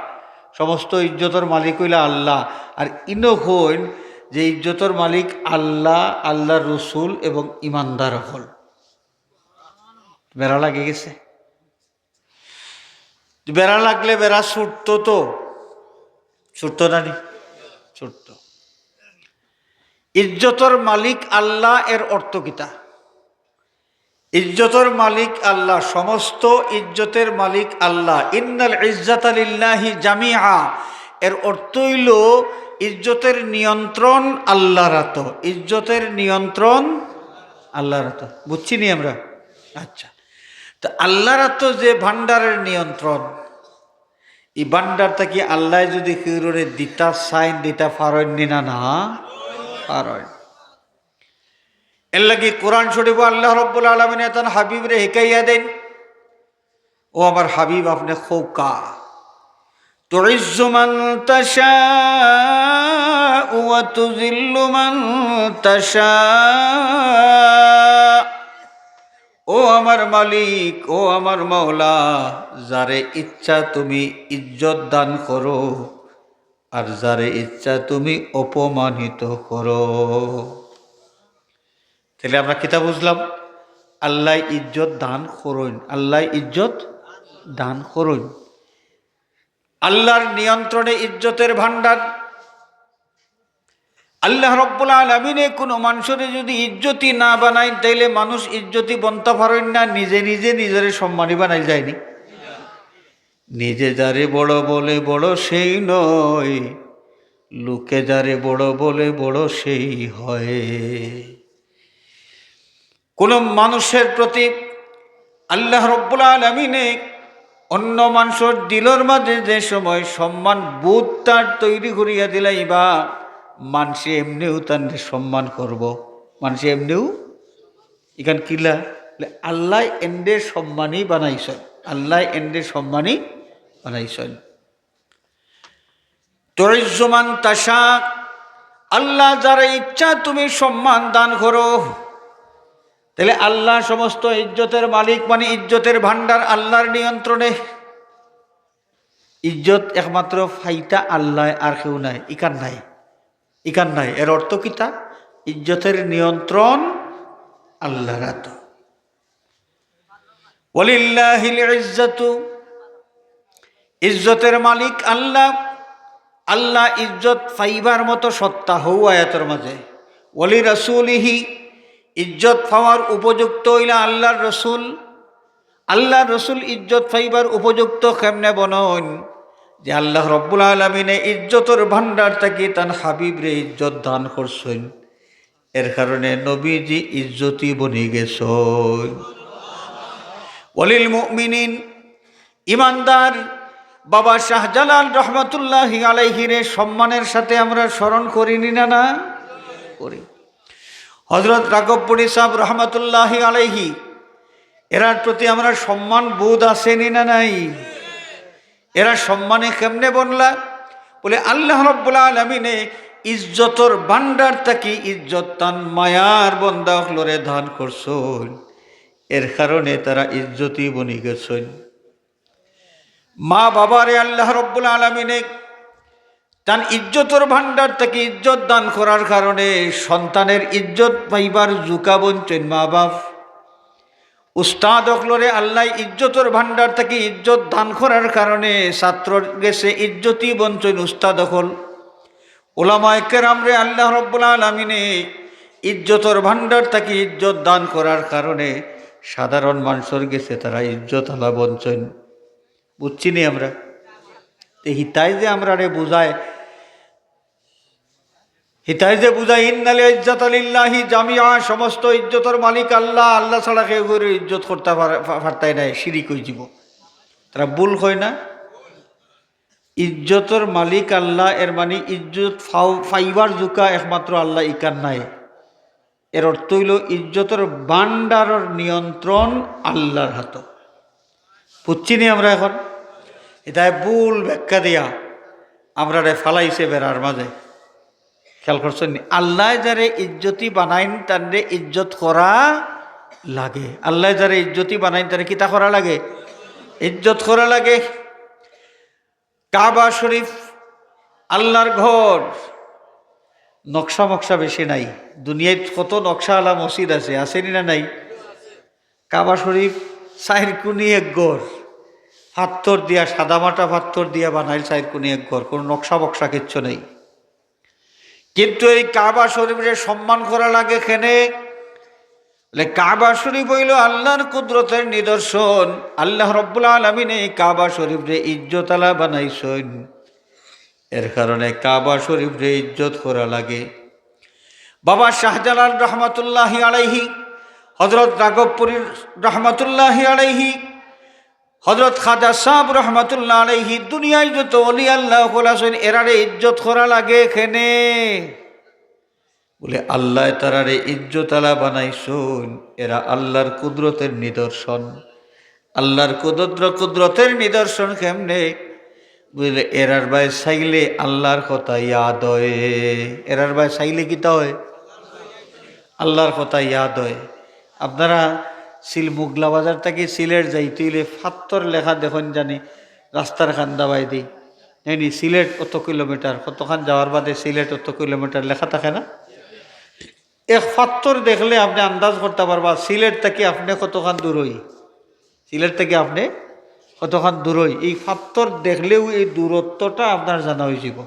সমস্ত ইজ্জতর মালিক অইলা আল্লা। আর ইনো কইন যে ইজ্জতর মালিক আল্লা, আল্লার রসুল এবং ইমানদার অকল। বেড়া লাগি গেছে। বেড়া লাগলে বেড়া ছুটতো তো, ছুটতো না নি? ছুটতো। ইজ্জতর মালিক আল্লা এর অর্থ কিতা? ইজ্জতর মালিক আল্লা, সমস্ত ইজ্জতের মালিক আল্লা। ইন্নাল ইজ্জাতা লিল্লাহি জামিআ, এর অর্থ অইলো ইজ্জতের নিয়ন্ত্রণ আল্লার আতো, ইজ্জতের নিয়ন্ত্রণ আল্লার আতো। বুঝছি নি আমরা? আচ্ছা, তো আল্লার আতো যে ভান্ডারের নিয়ন্ত্রণ, ই ভান্ডার থাকি আল্লায় যুদি কেউরে দিতা চাইন, দিতা পারইন নি না? না পারইন। এরলাগি কোরআন শরীফো আল্লা রব্বুল আলামিনে তান হাবিবরে হিকাইয়া দেইন, "ও আমার হাবিব, আপনে কউক্কা, তুইজ্জু মান তাশাউ ওয়া তুযিল্লু মান তাশাউ।" ও আমার মালিক, ও আমার মাওলা, যারে ইচ্ছা তুমি ইজ্জত দান করো, আর যারে ইচ্ছা তুমি অপমানিত করো। তাইলে আমরা কিতা বুঝলাম? আল্লায় ইজ্জত দান করইন, আল্লায় ইজ্জত দান করইন। আল্লাহর নিয়ন্ত্রণে ইজ্জতের ভান্ডার। আল্লাহ রব্বুল আলামিনে কোনো মানুষরে যদি ইজ্জতি না বানাইন, তাইলে মানুষ ইজ্জতি বনতা পারইন না, নিজে নিজে নিজরে সম্মানী বানাইল যায়নি। নিজে যারে বড় বলে বড় সেই নয়, লোকে যারে বড় বলে বড় সেই হয়। কোনো মানুষের প্রতি আল্লাহ রব্বুল আলামিনে অন্য মানুষর দিলর মাঝে যে সময় সম্মান বোধ তার তৈরি করিয়া দিলাইবা, মানষে এমনেউ তানরে সম্মান করব। মানষে এমনেউ, ইখান কিলা? বলে, আল্লায় এনরে সম্মানী বানাইছইন, আল্লায় এনরে সম্মানী বানাইছইন। তুইজ্জু মান তাশা, আল্লাহ যারে ইচ্ছা তুমি সম্মান দান করো। তাইলে আল্লাহ সমস্ত ইজ্জতের মালিক, মানে ইজ্জতের ভান্ডার আল্লাহর নিয়ন্ত্রণে। ইজ্জত একমাত্র ফাইতা আল্লায়, আর কেউ নাই, ইখান নাই, ইখান নাই। এর অর্থ কিতা? ইজ্জতের নিয়ন্ত্রণ আল্লাহর আতো। ওয়ালিল্লাহিল ইজ্জাতু, ইজ্জতের মালিক আল্লাহ। আল্লাহ ইজ্জত পাইবার মতো সত্তা হউ আয়াতর মাঝে। ওয়ালি রাসূলিহি, ইজ্জত পাওয়ার উপযুক্ত অইলা আল্লাহর রসুল। আল্লাহর রসুল ইজ্জত পাইবার উপযুক্ত কেমনে বনইন? যে আল্লাহ রব্বুল আলামিনে ইজ্জতর ভান্ডার থাকি তান হাবিবরে ইজ্জত দান করছইন। এর কারণে নবীজি ইজ্জতি বনি গেছইন। ওয়ালিল মুমিনিন, ইমানদার বাবা শাহজালাল রহমতুল্লাহি আলাইহিরে সম্মানের সাথে আমরা স্মরণ করি নি না, না? করি। হযরত রাগবপুরী সাহেব রহমতুল্লাহি আলাইহি, এরার প্রতি আমরা সম্মান বোধ আছে নি না নাই? এরা সম্মানী কেমনে বনলা? বলে, আল্লাহ রব্বুল আলামিনে ইজ্জতর ভান্ডার থাকি ইজ্জত তান মায়ার বন্দা অকলরে দান করছইন, এর কারণে তারা ইজ্জতি বনি গেছইন। মা বাবারে আল্লাহ রব্বুল আলামিনে তান ইজ্জতর ভান্ডার থাকি ইজ্জত দান করার কারণে সন্তানের ইজ্জত পাইবার জুকা বনছইন মা বাপ। উস্তাদ অকলরে আল্লায় ইজ্জতর ভান্ডার থাকি ইজ্জত দান করার কারণে ছাত্রর গেছে ইজ্জতি বনছইন উস্তাদ অকল। উলামায়ে কেরামরে আল্লাহ রব্বুল আলামিনে ইজ্জতর ভান্ডার থাকি ইজ্জত দান করার কারণে সাধারণ মানষর গেছে তারা ইজ্জত আলা বনছইন। বুঝছি নি আমরা? তে হিতায় যে আমরারে বুঝায়, হিতায় যে বুঝায়, "ইন্নাল ইজ্জাতা লিল্লাহি জামিআ", সমস্ত ইজ্জতর মালিক আল্লাহ, আল্লাহ ছাড়া কেউ কেউরে ইজ্জত করতা পার-, পা-, পারতায় নায়, শিরিক অইযিবো। তারা ভুল কয় না? ইজ্জতর মালিক আল্লাহ, এর মানে ইজ্জত ফাও-, ফাইবার জুকা একমাত্র আল্লাহ, ইখান নায়। এর অর্থ অইলো ইজ্জতর ভান্ডারর নিয়ন্ত্রণ আল্লাহর হাতো। বুঝছি নি আমরা এখন? হিতায় ভুল ব্যাখ্যা দিয়া আমরারে ফালাইছে বেড়ার মাঝে। খেয়াল করছইন নি? আল্লায় যারে ইজ্জতি বানাইন, তানরে ইজ্জত করা লাগে। আল্লায় যারে ইজ্জতি বানাইন, তানরে কিতা করা লাগে? ইজ্জত করা লাগে। কাবা শরীফ, আল্লাহর ঘর, নকশা মকশা বেশি নাই। দুনিয়াত কত নকশা আলা মসজিদ আছে, আছে নি না নাই? কাবা শরীফ চাইর কুনি এক ঘর, পাত্থর দিয়া, সাদামাটা পাত্থর দিয়া বানাইল চাইর কুনি এক ঘর, কোনো নকশা বকশা কিচ্ছু নাই। কিন্তু এই কাবা শরীফরে সম্মান করা লাগে কেনে? বলে, কাবা শরীফ অইলো আল্লাহর কুদরতের নিদর্শন। আল্লাহ রব্বুল আলামিনে এই কাবা শরীফরে ইজ্জত আলা বানাইছইন, এর কারণে কাবা শরীফরে ইজ্জত করা লাগে। বাবা শাহজালাল রহমতুল্লাহি আলাইহি, হযরত রাগবপুরী রহমতুল্লাহি আলাইহি, হযরত খাজা সাহেব রহমতুল্লাহ আলাইহি, দুনিয়ার যত অলি আল্লাহ অকল আছইন, এরারে ইজ্জত করা লাগে কেনে? বলে, আল্লায় তারারে ইজ্জত আলা বানাইছইন, এরা আল্লাহর কুদরতের নিদর্শন। আল্লাহর কুদরত, কুদরতের নিদর্শন কেমনে? বুঝলে, এরার বায় চাইলে আল্লাহর কথা ইয়াদ অয়। এরার বায় চাইলে কিতা অয়? আল্লাহর কথা ইয়াদ অয়। আপনারা সিল-, মোগলা বাজার থাকি সিলেট যাইতে অইলে ফাত্তর লেখা দেখইন জানি রাস্তার কান্দা বায়দি। নায়নি, সিলেট অত কিলোমিটার, কতখান যাওয়ার বাদে সিলেট অত কিলোমিটার লেখা থাকে না? এক ফাত্তর দেখলে আপনে আন্দাজ করতা পারবা সিলেট থাকি আপনে কতখান দূরই, সিলেট থাকি আপনে কতখান দূরই। এই ফাত্তর দেখলেউ এই দূরত্বটা আপনার জানা অইযিবো।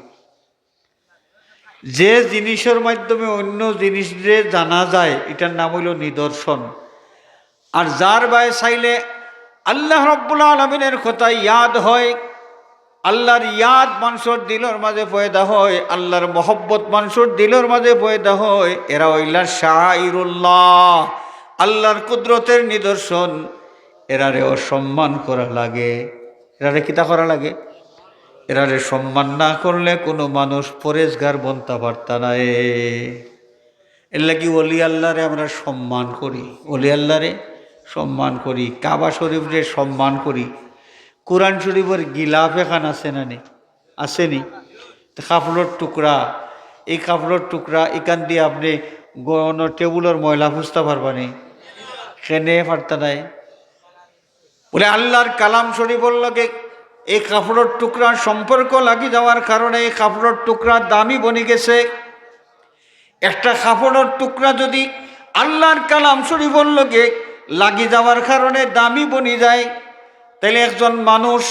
যে জিনিসর মাধ্যমে অইন্য জিনিসরে জানা যায়, ইটার নাম অইলো নিদর্শন। আর যার বায় চাইলে আল্লাহ রাব্বুল আলামিনের কথা ইয়াদ হয়, আল্লাহর ইয়াদ মানষর দিলর মাঝে পয়দা হয়, আল্লাহর মহব্বত মানষর দিলর মাঝে পয়দা হয়, এরা অইলা শাআইরুল্লাহ, আল্লাহর কুদরতের নিদর্শন। এরারে অসম্মান করা লাগে। এরারে কিতা করা লাগে? এরারে সম্মান না করলে কুনু মানুষ পরেজগার বনতা পারতা নায়। এরলাগি অলি আল্লাহরে আমরা সম্মান করি, অলি আল্লাহরে সম্মান করি, কাবা শরীফরে সম্মান করি। কুরআন শরীফর গিলাফ এখান আছে না নি? আছে নি? তে কাপড়র টুকরা, এই কাপড়র টুকরা ইখান দি আপনে গন টেবুলর ময়লা ফুছতা পারবা নি? কেনে পারতা নায়। বলে, আল্লাহর কালাম শরীফর লগে এই কাপড়র টুকরার সম্পর্ক লাগি যাওয়ার কারণে এই কাপড়র টুকরা দামি বনি গেছে। একটা কাপড়র টুকরা যদি আল্লাহর কালাম শরীফর লগে লাগি যাওয়ার কারণে দামি বনি যায়, তাইলে একজন মানুষ,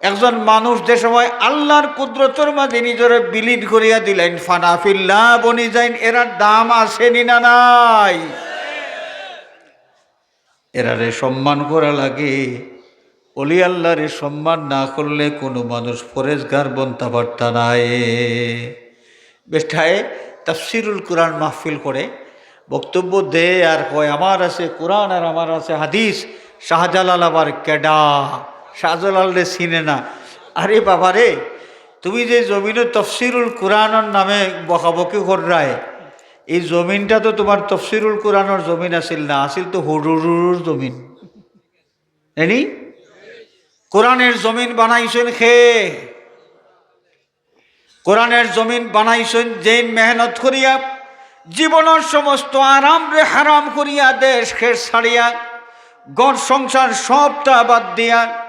একজন মানুষ যে সময় আল্লাহর কুদরতর মাঝে নিজরে বিলীন করিয়া দিলাইন, ফানা ফিল্লাহ বনি যাইন, এরার দাম আছে নি না নাই? এরারে সম্মান করা লাগে। অলি আল্লাহরে সম্মান না করলে কুনু মানুষ পরেজগার বনতা পারতা নায়। বেটায় তাফসিরুল কুরআন মাহফিল করে, বক্তব্য দেয় আর কয়, "আমার আছে কুরআন আর আমার আছে হাদিস।" শাহজালাল আবার কেডা? শাহজালালরে চিনে না। আরে বাবারে, তুমি যে জমিনো তাফসিরুল কুরআনর নামে বকাবকি কররায়, এই জমিনটা তো তুমার তাফসিরুল কুরআনর জমিন আছিল না, আছিল তো হুরুরুর জমিন। এনি? কোরআনের জমিন বানাইছইন কে? কোরআনের জমিন বানাইছইন যেইন মেহনত করিয়া, জীবনর সমস্ত আরামরে হারাম করিয়া, দেশ খেশ ছাড়িয়া, ঘর সংসার সবটা বাদ দিয়া,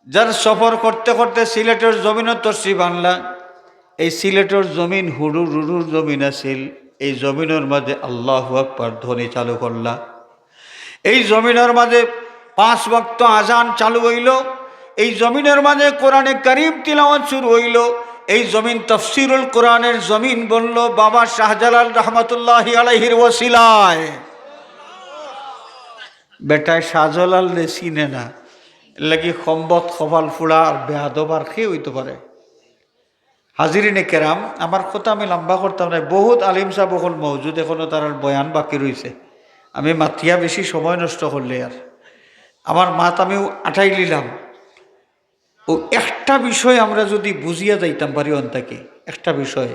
যার সফর করতে করতে সিলেটর জমিনো তশরিফ আনলা। এই সিলেটর জমিন হুরুরুর জমিন আছিল। এই জমিনর মাঝে আল্লাহু আকবার ধ্বনি চালু করলা। এই জমিনর মাঝে পাঁচ ওয়াক্ত আজান চালু অইলো। এই জমিনর মাঝে কোরআনে কারীম তিলাওয়াত শুরু অইলো। এই জমিন তাফসিরুল কোরআনের জমিন বনলো বাবা শাহজালাল রহমতুল্লাহি আলাইহির ওসিলায়। বেটায় শাহজালালরে চিনে না, এরলাগি কমবখত, কপাল ফুড়া আর বেয়াদব আর কে অইতো পারে? হাজিরিনে কেরাম, আমার কথা আমি লম্বা করতাম নায়, বহুত আলিম সাব অকল মওজুদ, এখনো তারার বয়ান বাকি রইছে। আমি মাতিয়া বেশি সময় নষ্ট করলে আর আমার মাত আমি আটাই লিলাম। ও একটা বিষয় আমরা যুদি বুঝিয়া যাইতাম পারি অন থাকি, একটা বিষয়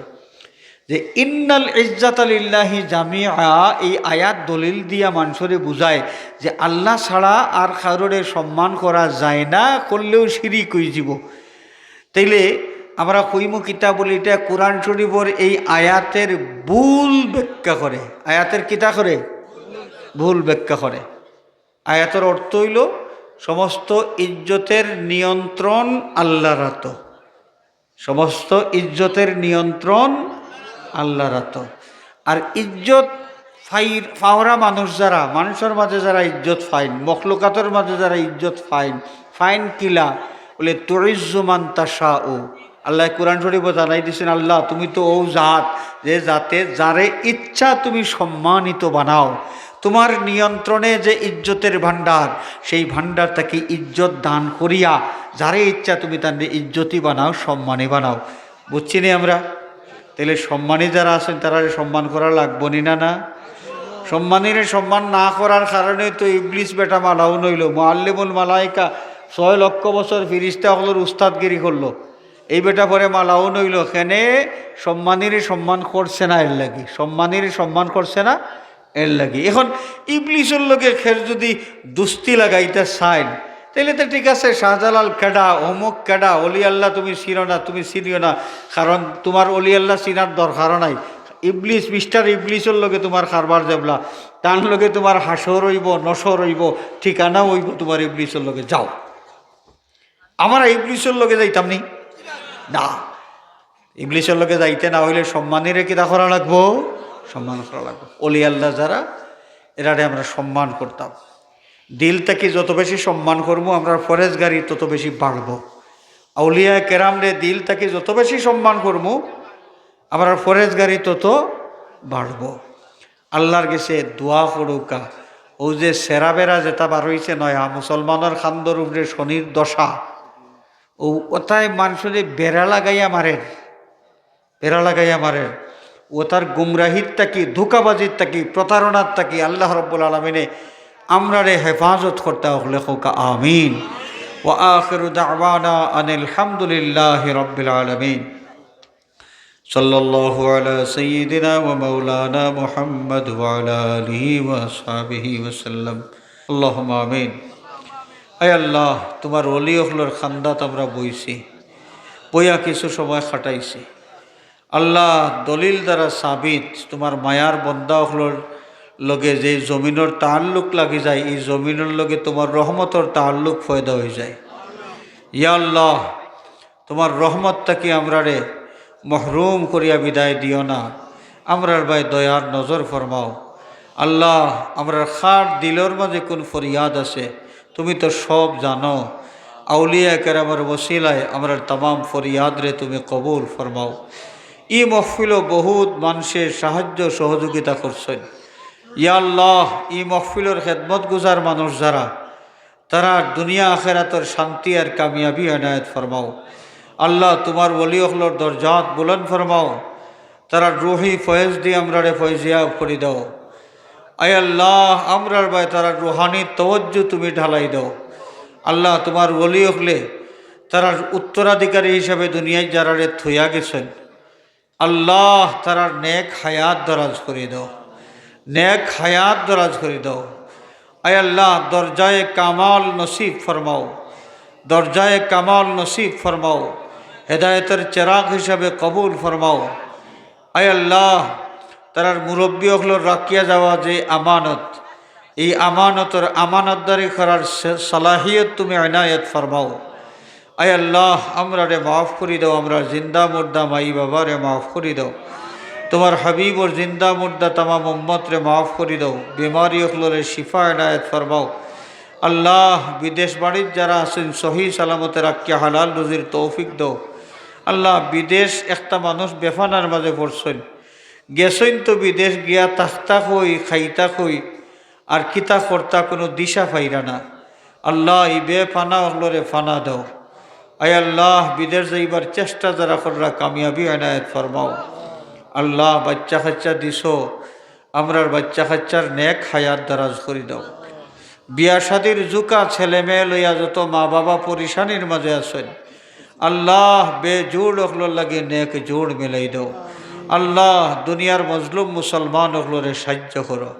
যে ইন্নাল ইজ্জাতা লিল্লাহি জামিআ, এই আয়াত দলিল দিয়া মানষরে বুঝায় যে আল্লাহ ছাড়া আর কারোরে সম্মান করা যায় না, করলেউ শিরিক অইযিবো। তাইলে আমরা কইমু কিতা বলি, ইটা কোরআন শরীফর এই আয়াতের ভুল ব্যাখ্যা করে। আয়াতের কিতা করে? ভুল ব্যাখ্যা করে। আয়াতর অর্থ অইলো, সমস্ত ইজ্জতের নিয়ন্ত্রণ আল্লাহর আতো। সমস্ত ইজ্জতের নিয়ন্ত্রণ আল্লাহর আতো। আর ইজ্জত ফাইর-, ফাওরা মানুষ যারা, মানষর মাঝে যারা ইজ্জত ফাইন, মখলুকাতর মাঝে যারা ইজ্জত ফাইন, ফাইন কিলা? বলে, "তুইজ্জু মান তাশাউ।" আল্লায় কোরআন শরীফো জানাই দিছইন, "আল্লাহ, তুমি তো অউ জাত, যে জাতে যারে ইচ্ছা তুমি সম্মানিত বানাও।" তুমার নিয়ন্ত্রণে যে ইজ্জতের ভান্ডার, সেই ভান্ডার থাকি ইজ্জত দান করিয়া যারে ইচ্ছা তুমি তানরে ইজ্জতি বানাও, সম্মানী বানাও। বুঝছি নি আমরা? তাইলে সম্মানী যারা আছইন, তারারে সম্মান করা লাগবো নি না, না? সম্মানীরে সম্মান না করার কারণে তো ইবলিস বেটা মালাউন অইলো। মুআল্লিমুল মালাইকা, ছয় লক্ষ বছর ফিরিস্তা অকলর উস্তাদগিরি করলো। এই বেটা পরে মালাউন অইলো, কেনে সম্মানীরে সম্মান করছে না এরলাগি, সম্মানীরে সম্মান করছে না এরলাগি। এখন ইবলিসর লগে খের যুদি দুস্তি লাগাইতা চাইন, তাইলে তো ঠিক আছে, শাহজালাল কেডা, অমুক কেডা, অলি আল্লাহ তুমি চিনো না, তুমি চিনিও না, কারণ তুমার অলি আল্লাহ চিনার দরকারও নাই। ইবলিস, মিস্টার ইবলিসর লগে তুমার কারবার যেবলা, তান লগে তুমার হাশর অইবো, নশর অইবো, ঠিকানা অইবো তুমার ইবলিসর লগে। যাও, আমরা ইবলিসর লগে যাইতাম নি? না, ইবলিসর লগে যাইতে না অইলে সম্মানীরে কিতা করা লাগবো? সম্মান করা লাগবো। অলি আল্লাহ যারা, এরারে আমরা সম্মান করতাম। দিল থাকি যত বেশি সম্মান করমু, আমরার পরেজগারি তত বেশি বাড়বো। আউলিয়া কেরামরে দিল থাকি যত বেশি সম্মান করমু, আমরার পরেজগারি তত বাড়বো। আল্লাহর গেছে দোয়া করুক্কা, অউ যে সেরা বেরা যেটা বার অইছে নয়া, মুসলমানর কান্দর উপরে শনির দশা, অউ অতায় মানষরে বেড়া লাগাইয়া মারের, বেড়া লাগাইয়া মারের। অতার গুমরাহির থাকি, ধোঁকাবাজির থাকি, প্রতারণার থাকি আল্লাহ রব্বুল আলামিনে আমরারে হেফাজত করতা। হকলে কউক্কা আমিন। ওয়া আখিরু দাওয়ানা আনিল হামদুলিল্লাহি রাব্বিল আলামিন। সাল্লাল্লাহু আলা সাইয়্যিদিনা ওয়া মাওলানা মুহাম্মদ ওয়া আলা আলিহি ওয়া আসহাবিহি ওয়া সাল্লাম। আল্লাহুম্মা আমিন। আয় আল্লাহ, তুমার ওলি অকলর কান্দাত আমরা বইছি, বইয়া কিছু সময় কাটাইছি। আল্লাহ, দলিল দ্বারা সাবিত, তুমার মায়ার বন্দা অকলর লগে যে জমিনর তাআল্লুক লাগি যায়, ই জমিনর লগে তুমার রহমতর তাআল্লুক পয়দা অই যায়। ইয়া আল্লাহ, তুমার রহমত থাকি আমরারে মহরুম করিয়া বিদায় দিও না, আমরার বায় দয়ার নজর ফরমাও। আল্লাহ, আমরার কার দিলর মাঝে কুন ফরিয়াদ আছে, তুমি তো সব জানো। আউলিয়া কেরামর ওসিলায় আমরার তামাম ফরিয়াদরে তুমি কবুল ফরমাও। ই মহফিলো বহুত মানষে সাহায্য সহযোগিতা করছইন। ইয়া আল্লাহ, ই মহফিলর খেদমত গুজার মানুষ যারা, তারার দুনিয়া আখেরাতর শান্তি আর কামিয়াবি এনায়েত ফরমাও। আল্লাহ, তুমার ওলি অকলর দরজাত বুলন্দ ফরমাও, তারার রুহি ফয়েজ দি আমরারে ফয়েজিয়াব করি দাও। আয় আল্লাহ, আমরার বায় তারার রুহানি তওয়াজ্জু তুমি ঢালাই দাও। আল্লাহ, তুমার ওলি অকলে তারার উত্তরাধিকারী হিসাবে দুনিয়াত যারারে থইয়া গেছইন, আল্লাহ, তারার নেক হায়াত দরাজ করি দাও, নেক হায়াত দরাজ করি দাও। আয় আল্লাহ, দরজায়ে কামাল নসিব ফরমাও, দরজায়ে কামাল নসিব ফরমাও, হেদায়েতর চেরাগ হিসাবে কবুল ফরমাও। আয় আল্লাহ, তারার মুরব্বী অকলর রাখিয়া যাওয়া যে আমানত, ই আমানতর আমানতদারি করার সে-, সালাহিয়ত তুমি এনায়েত ফরমাও। আয় আল্লাহ, আমরারে মাফ করি দাও, আমরার জিন্দা মুর্দা মাই বাবারে মাফ করি দাও। তুমার হাবিবর জিন্দা মুর্দা তামাম উম্মতরে মাফ করি দাও। বেমারি অকলরে শিফা এনায়েত ফরমাও। আল্লাহ, বিদেশ বাড়িত যারা আছইন সহি সালামতে রাখিয়া হালাল রুজির তৌফিক দাও। আল্লাহ, বিদেশ একটা মানুষ বেফানার মাঝে পড়ছইন, গেছইন তো বিদেশ গিয়া থাকতা কই, খাইতা কই, আর কিতা করতা কুনু দিশা পাইরা না। আল্লাহ, ই বেফানা অকলরে ফানা দাও। আয় আল্লাহ, বিদেশ যাইবার চেষ্টা যারা কররা কামিয়াবি এনায়েত ফরমাও। আল্লাহ, বাইচ্চা কাইচ্চা দিছো, আমরার বাইচ্চা কাইচ্চার নেক হায়াত দরাজ করি দাও। বিয়া শাদির জুকা ছেলে মেয়ে লইয়া যত মা বাবা পরিশানির মাঝে আছইন, আল্লাহ, বেজুড় অকলর লাগি নেক জুড় মিলাই দাও। আল্লাহ, দুনিয়ার মজলুম মুসলমান অকলরে সাহায্য করো।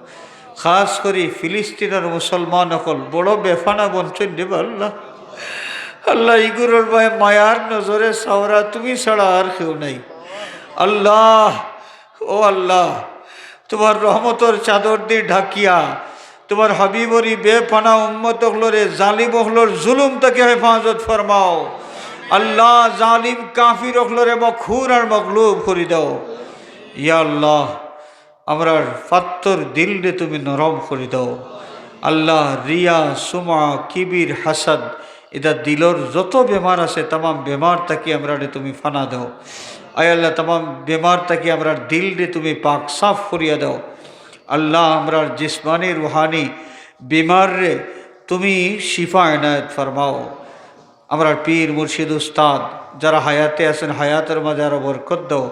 খাস করি ফিলিস্তিনর মুসলমান অকল বড় বেফানা বনছইন রে বা আল্লাহ। আল্লাহ, ইগুরর বায় মায়ার নজরে চাওরা তুমি ছাড়া আর কেউ নাই। আল্লাহ, ও আল্লাহ, তুমার রহমতর চাদর দি ঢাকিয়া তুমার হাবিবর ই বেফানা উম্মত অকলরে জালিম অকলর জুলুম থাকি হেফাজত ফরমাও। আল্লাহ, জালিম কাফির অকলরে মকহুর আর মগলুব করি দাও। ইয়া আল্লাহ, আমরার ফাত্তর দিলরে তুমি নরম করি দাও। আল্লাহ, রিয়া, সুমআ, কিবির, হাসাদ, ইতা দিলর যত বেমার আছে, তামাম বেমার থাকি আমরারে তুমি ফানা দাও। আয় আল্লাহ, তামাম বেমার থাকি আমরার দিলরে তুমি পাক সাফ করিয়া দাও। আল্লাহ, আমরার জিসমানি, রুহানি বেমাররে তুমি শিফা এনায়েত ফরমাও। আমরার পীর মুর্শিদ উস্তাদ যারা হায়াতে আছইন, হায়াতর মাঝে আরো বরকত দাও।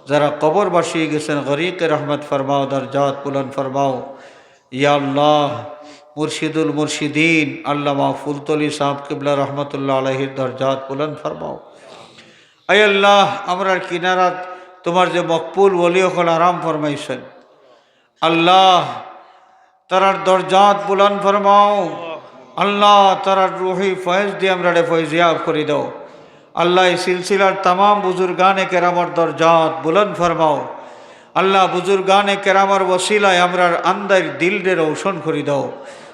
যারা কবরবাসী গেছইন, গরিকে রহমত ফরমাও, দরজাত বুলন্দ ফরমাও। ইয়া আল্লাহ, মুর্শিদুল মুর্শিদিন আল্লামা ফুলতলি সাহেব কিবলা রহমতুল্লাহ আলাইহির দরজাত বুলন্দ ফরমাও। আয় আল্লাহ, আমরার কিনারাত তুমার যে মকবুল ওলি অকল আরাম ফরমাইছইন, আল্লাহ, তারার দরজাত বুলন্দ ফরমাও। আল্লাহ, তারার রুহি ফয়েজ দি আমরারে ফয়েজিয়াব করি দাও। আল্লাহ, ই সিলসিলার তামাম বুজুর্গানে কেরামর দরজাত বুলন্দ ফরমাও। আল্লাহ, বুজুর্গানে কেরামর ওসিলায় আমরার আন্দাইর দিলরে রোশন করি দাও।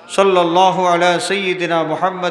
সাল্লাল্লাহু আলা সাইয়্যিদিনা মুহাম্মদ।